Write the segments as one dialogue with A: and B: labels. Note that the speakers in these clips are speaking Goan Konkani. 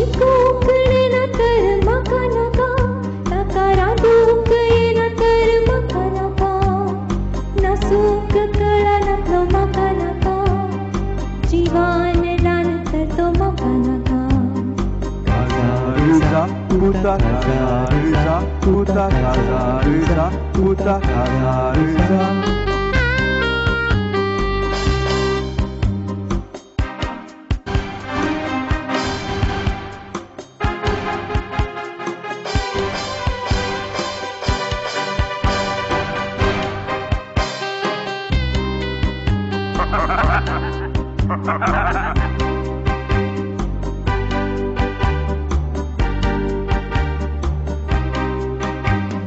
A: तोजी कोंकणी ना तर म्हाका नाका, ताका रांदूंक येना तर म्हाका नाका, नासूंक कळना तो म्हाका नाका, जिवान ल्हान तर तो म्हाका नाका.
B: Kaza puta kaza puta kaza puta kaza.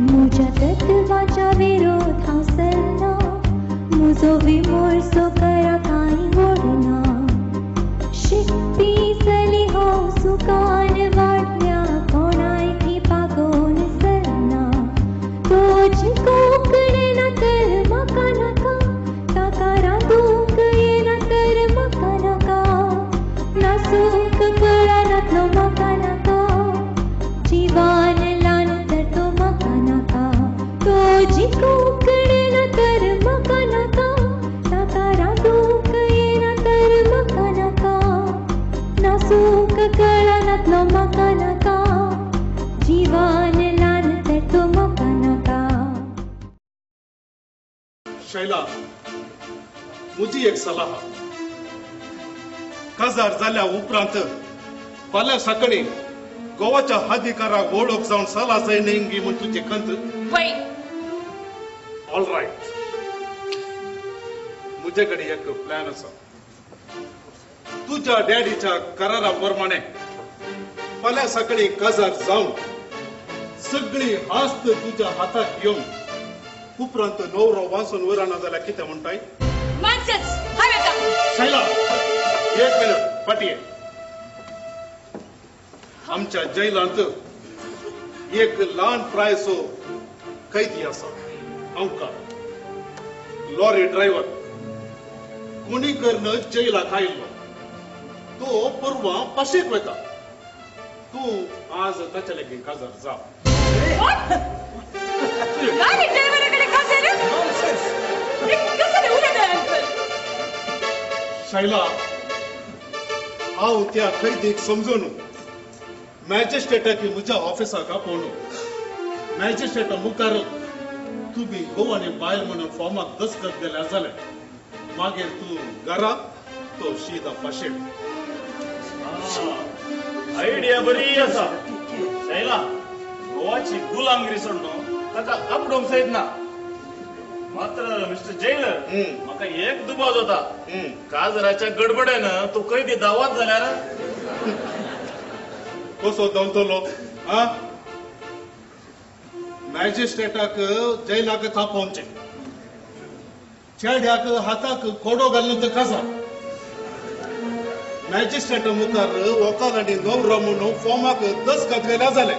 A: मुझ्या तत्वाच्या विरोध हांव सरना, मुजो विमर्सो करा कांय वडना, शिकपी चली हो सुखान वाडल्या कोणाय ती पागोवन सरना. तोजी कोंकणी ना तर म्हाका नाका, ताका रांदूंक येना तर म्हाका नाका, नासूंक कळना तो म्हाका नाका, जिवान ल्हान तर तो म्हाका नाका. तोजी कोंकणी ना तर म्हाका नाका, ताका रांदूंक येना तर म्हाका नाका, नासूंक कळना तो म्हाका नाका, जिवान ल्हान तर तो म्हाका नाका.
C: शैला, म्हजी एक सलाह, काजार जाल्या उपरांत फाल्यां सकाळीं गोवाच्या अधिकाराक वळख जावन सला जायना म्हूण तुजी खंत.
D: वय
C: ऑल रायट, म्हजे कडेन एक प्लॅन आसा. तुज्या डॅडीच्या करारा प्रमाणे फाल्यां सकाळीं काजार जावन सगळी आस्त तुज्या हाताक येवन उपरांत नवरो वाचून उरना जाल्यार कितें म्हणटाय?
D: नॉनसेन्स. हांव येता.
C: शैला, एक मिनट फाटी ये. आमच्या जैलांत एक ल्हान प्रायसो कैदी आसा, अंकार, लॉरी ड्रायव्हर. कोणी करून जैलाक आयिल्लो. तो परवां पाशेक वता. तूं आज ताच्या लागीं काजार जा.
D: गाडी ड्रायव्हरा कडेन काजार? कसलें उलयता अंकल?
C: शैला, हांव त्या कैदीक समजून मॅजिस्ट्रेटाक म्हज्या ऑफिसाक आपोवन मॅजिस्ट्रेटा मुखार तुमी गोवानी बायल म्हणून फॉर्माक दस्तखत दिल्या जाल्यार मागीर तूं घरा, तो शीदा पाशेक.
E: आयडिया बरी आसा शैला. गोवाची गुलामगिरी सोडून ताका आपडोवंक सयत ना. मात्र मिस्टर जेलर, म्हाका एक दुबाव जाता, काजराच्या गडबडेन तो कैदी दावात जाल्यार
C: कसो धांवतलो? आ, मॅजिस्ट्रेटाक जैलाक थापोवचें, चेड्याक हाताक कोडो घालून तर काजार, मॅजिस्ट्रेटा मुखार वकाल आनी नवरो म्हणून फॉर्माक दस्तखत गेल्या जालें,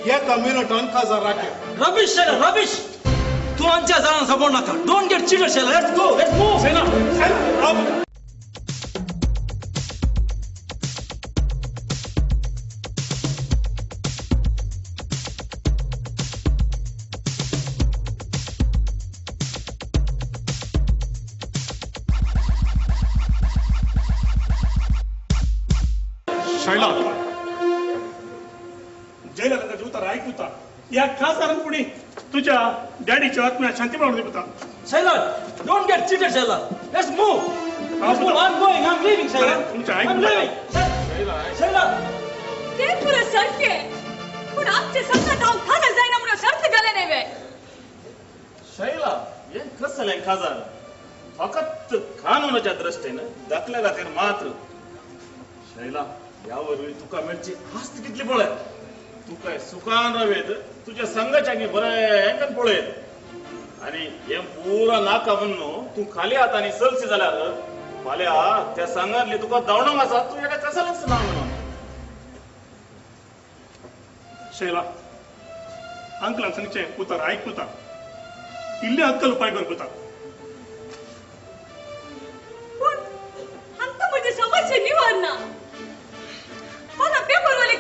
C: एका मिनटान काजार राखले.
F: रबीश शैला, रबीश, तूं आमच्या जाणां सांगोंक नाका. Don't get cheated Shaila. Let's go, let's move.
C: Shaila, Shaila, Shaila,
G: जैलात उतर आयकुता ह्या खासदारान पुणी तुझ्या डॅडीच्या आत्म्या शांती मेळोवन दिता.
F: Shaila, don't get cheated Shaila. Let's move. Let's move. I am going, I am leaving Shaila. I am leaving Shaila.
D: ते पुरो सारकें, पूण आमचे संगत हांव खाजर जायना म्हणून शर्त घालें न्ही वे.
E: शैला, हें कसलें काजार? फकत कानूनाच्या दृश्टीन दाखल्या खातीर मात्र. शैला, ह्या वरवीं तुका मेळची आस्त कितली पळय. तुका सुखान रावयत, तुज्या संघाच्या बरें पळयत. आनी हें पुरा नाका म्हणून तूं खाली हातांनी चलशी जाल्यार फाल्यां त्या संघातली तुका धांवणोंक आसा, तूं हेका कसलेंच ना म्हणून.
G: शैला, अंकलान सांगचें उतर आयकुता, इल्लें अक्कल उपाय कर पुता.
D: पूण हांकां म्हजी समस्या निवारना. कोणा पेपर वाले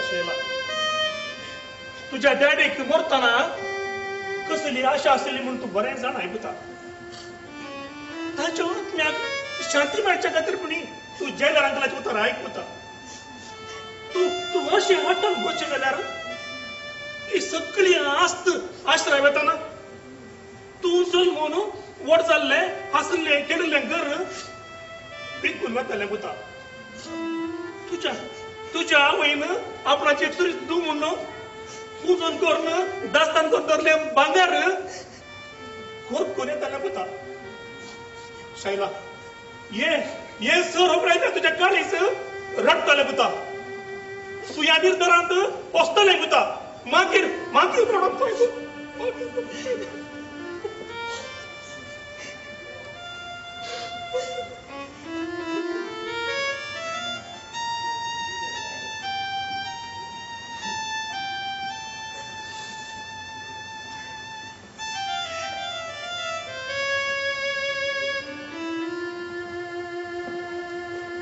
G: शैला, तुज्या डॅडीक मरतना कसली आशा आसली म्हूण तूं बरें जाण आयकता. ताच्या आत्म्याक शांती मेळच्या खातीर पुणी तूं जेलर अंकलाचें उतर आयकता. तूं तूं अशें हटक बसचें जाल्यार ही सगळी आस्त आश्रय वतना तूं जल्मून व्हड जाल्लें हांसलें खेळिल्लें घर विकून वतलें पुता. तुज्या तुज्या आवयन आपणाची एकसुरीच तूं म्हणून पुजून करून दास्तान करून धरलें भांगर कोर येतालें पुता. शैला, ये ये सर उपरांत तुज्या काळीच रडटलें पुता. तूं ह्या निर्धारांत पोसतलें पुता. मागीर मागीर रडप पळय.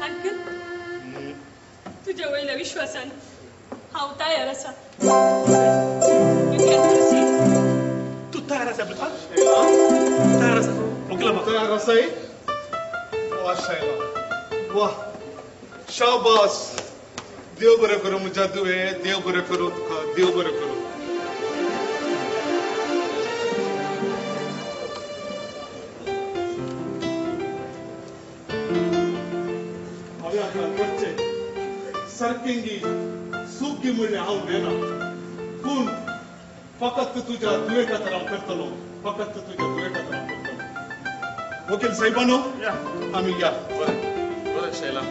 D: अंकल, तुज्या वयल्या विश्वासान हांव तयार आसा.
G: तूं तयार आसा पुता? तयार आसा? ओके बाबा,
C: तयार आसाय? वा शैला, वा, शाबास. देव बरें करूं म्हज्या दुवे, देव बरें करूं तुका, देव बरें करूं. हांवें आतां करचें सारकें सुखी म्हणलें हांव नेना, पूण फकत तुज्या दुवे खातीर हांव करतलो, फकत तुज्या दुवे खातीर हांव करतलो. वकील साहेबानो, आमी या.
E: बरें बरें शैला,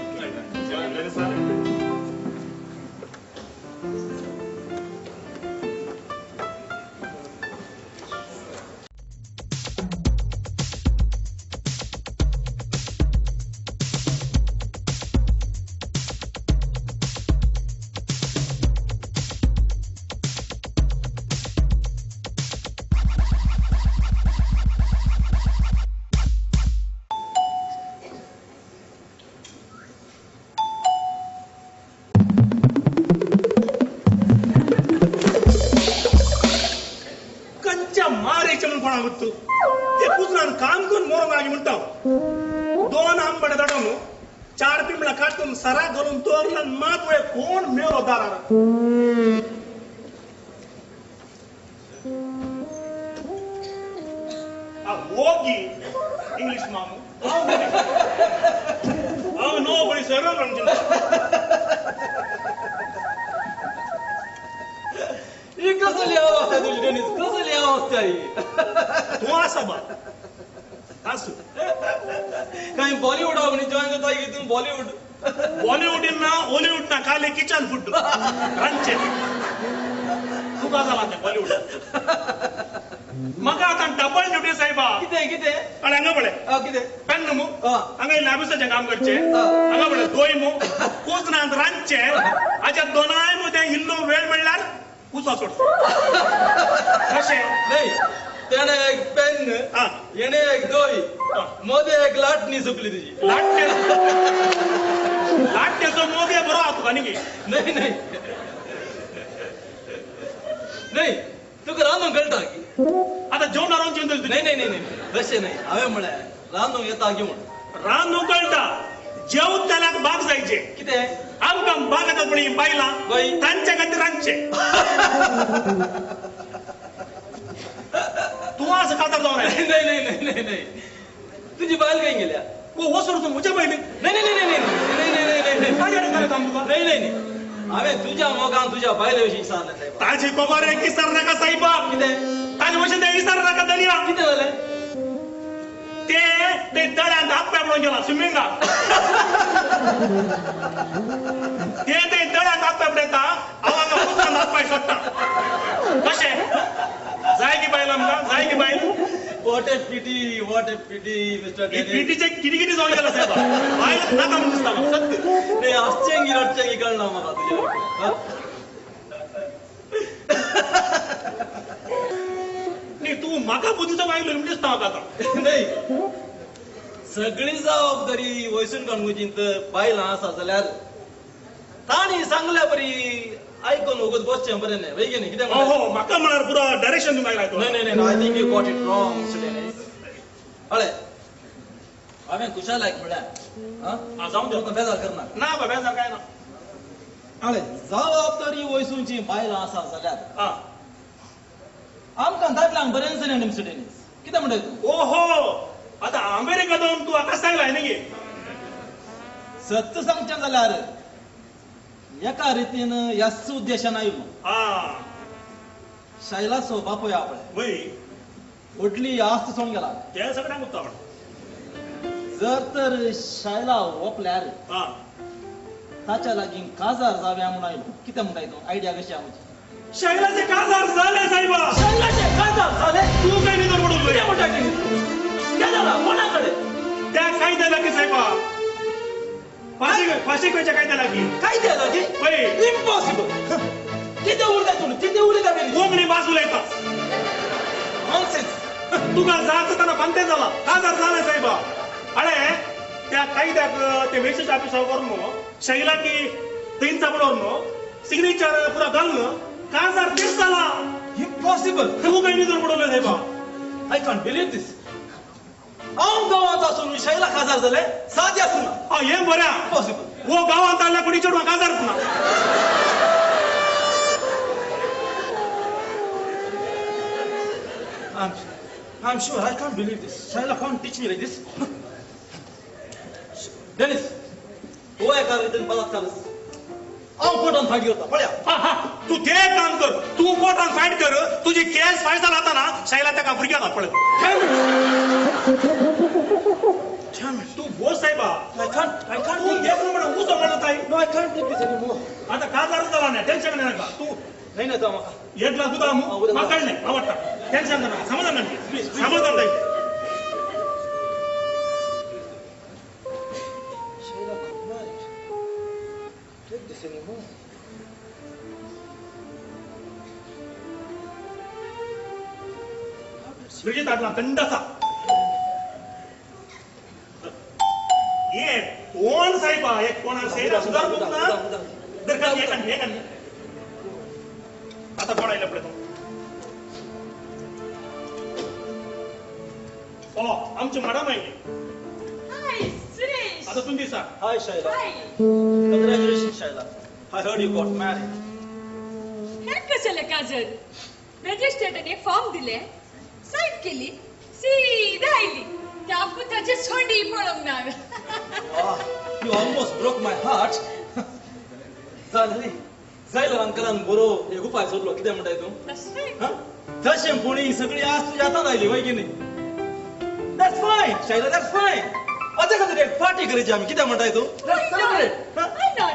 G: ते कुजरान काम करून मरोंक लागीं म्हणटा. दोन आंबडे दाडोवन चार पिंपळां काडून सरा घालून दवरला मात वय कोण मेलो दारार. ओगी इंग्लीश मामू हांव नो बरी सरळ रणजीत.
F: ही कसली अवस्था तुजी डेनिस, कसली अवस्था ही?
G: तूं आसा बा, आसूं.
F: काय बॉलिवूड म्हणी जॉयन जाता की तूं? बॉलिवूड
G: बॉलिवूड ना हॉलिवूड ना, खाली किचन फूड रांदचें. तुका जालां तें बॉलिवूड. म्हाका आतां डबल ड्युटी साहेबा.
F: कितें कितें?
G: आनी हांगा पळय
F: कितें
G: पेन्न मू, हांगा इल्लें ऑफिसाचें काम करचें, हांगा पळय दोय मू कोजनांत रांदचें. हाच्या दोनाय मदें इल्लो वेळ मेळ्ळ्यार उजो सोडचो. कशें
F: नाही, त्याने एक पेन, येणे एक दोय, मध्ये एक लाटणी सुकली तुझी.
G: लाटणे लाटण्याचो मोगे बरो आहा तुका न्ही?
F: नाही नाही नाही, तुका रांदूंक कळटा की?
G: आतां जेवण रांदचें तुजें?
F: नाही नाही नाही तशें नाही, हांवें म्हळें रांदूंक येता की म्हूण.
G: रांदूंक कळटा, जेवतल्याक बाग जायचे.
F: कितें?
G: आमकां बाग येतात पण ही बायलां तांच्या खातीर रांदचें. तूं आसा कातार जावन.
F: नाही नाही नाही नाही, तुजी बायल खंय गेल्या?
G: वसर तूं म्हज्या बायलेक.
F: नाही नाही नाही नाही नाही नाही,
G: काय काम तुका?
F: नाही नाही नाही, हांवें तुज्या मोगान तुज्या बायले विशीं विचारलें साहेबा.
G: ताजी खबर एक विसर नाका साहेबा.
F: कितें?
G: ताजे भशेन तें विसर नाका दनया.
F: कितें जालें?
G: ते ते तळ्यांत हात पांय पडून गेला स्विमिंगाक. ते ते तळ्यांत हात पांय पडयता, हांव हांगा उदकांत हात पांय सोडटा. कशें जाय की बायल आमकां? जाय की बायल?
F: What a pity, what a pity mister.
G: पिटीचें कितें कितें जावन गेलां साहेबा. बायल नाका म्हूण दिसता म्हाका सत्य.
F: नाही, हांसचें की रडचें की कळना म्हाका तुजें.
G: न्ही, तूं म्हाका बुद्धीचो बायल म्हूण दिसता म्हाका आतां.
F: नाही, सगळी जबाबदारी वयसून काडून तर बायलां आसा जाल्यार तांणी सांगल्या बरी आयकून वगत बसचें बरें न्ही वय न्ही कितें
G: हो म्हाका म्हळ्यार पुरो डायरेक्शन दिवंक आयला.
F: न्ही न्ही I think you got it wrong mister Dennis. हळे हांवें खुशालायक म्हळ्यार
G: जावं
F: तुका बेजार करना
G: ना बा बेजार काय ना.
F: हळे जबाबदारी वयसूंची बायलां आसा जाल्यार आमकां दादल्यांक बरेंच न्ही मिस्टर डेनीस. कितें म्हणटा तूं?
G: ओहो आतां अमेरिका जावन तूं आकाश सांगला न्ही.
F: सत्य सांगचें जाल्यार एका रितीन ह्याच उद्देशान आयलो. शैलाचो बापूय आपले व्हडली आस्त सोडून गेला.
G: ते सगळ्यांक उरता.
F: जर तर शैला ओपल्यार ताच्या लागीं काजार जाव्या म्हणून आयलो. कितें म्हणटा तूं? आयडिया कशी आमची?
G: शैलाचे काजार जाले साहेबा.
F: शैलाचे काजार जाले?
G: तूं काय निदर पडून
F: कितें म्हणटा कितें जाला कोणा कडेन?
G: त्या कायद्या लागीं साहेबा. फाशी खंयच्या कायद्या लागीं?
F: कायद्या लागीं? इम्पॉसिबल. कितें उरता तूं? कितें उलयता?
G: कोंकणी भास उलयता.
F: नॉनसेन्स.
G: तुका जात आसतना बांदते जाला काजार जाले साहेबा. अरे त्या कायद्याक ते वेशीच्या ऑफिसाक व्हरून शैला की थंयचा म्हणून सिग्नेचर पुरा घालून काजार तेच जाला.
F: इम्पॉसिबल.
G: तूं काय निदर पडवलं साहेबा?
F: I can't believe this. हांव गांवांत आसून शैला काजार जालें साध्य आसना.
G: हें बरें.
F: इम्पॉसिबल.
G: हो गांवांत आसल्या कोणी चेडवां काजार पुन्हा.
F: I'm sure I can't believe this. Shaila can't teach me like this. Dennis, हो एका रितीन बलात्कारच. हांव कोर्टान फायट करता पळया.
G: तूं ते काम कर. तूं कोर्टान फायट कर. तुजी केस फायट जाला ना शैला ताका भुरग्याक पळय. तूं बोस साहेबा.
F: I can't.
G: तूं देख म्हणून उसो म्हणत आहे.
F: No, I can't take this anymore.
G: आता काजार जाला ना टेन्शन नाका. तूं
F: नाही ना जाऊ म्हाका.
G: एक ग्लास दुदा म्हाका कळ्ळें आवडटा. टेन्शन नाका. समाधान प्लीज समाधान जाय.
F: Shaila got married. Take this anymore.
G: फ्रिजीत हाडला थंड आसा. हे कोण साहेबा? हे कोण शैला सुधार ना दर एक आनी एक आनी आता कोण आयला पळय तो. ओ आमची मॅडम आयली.
D: हाय सुरेश.
G: आता तुमची सांग.
F: Hi Shaila.
D: Hi.
F: Congratulations Shaila. I heard you got married.
D: हे कसले काजल? रजिस्टर्डाने फॉर्म दिले, साईन केली, सीधा आयली. त्या पुताचे सोंडी पळोवंक ना.
F: You almost broke my heart. जालें जायलो अंकलान बरो एक उपाय सोदलो. कितें म्हणटाय तूं? तशें पुणी सगळी आस तुज्या हातांत आयली वय की न्ही? That's fine Shaila, that's fine. आतां खातीर एक पार्टी करची आमी. कितें म्हणटाय तूं? Let's celebrate.
D: Why not?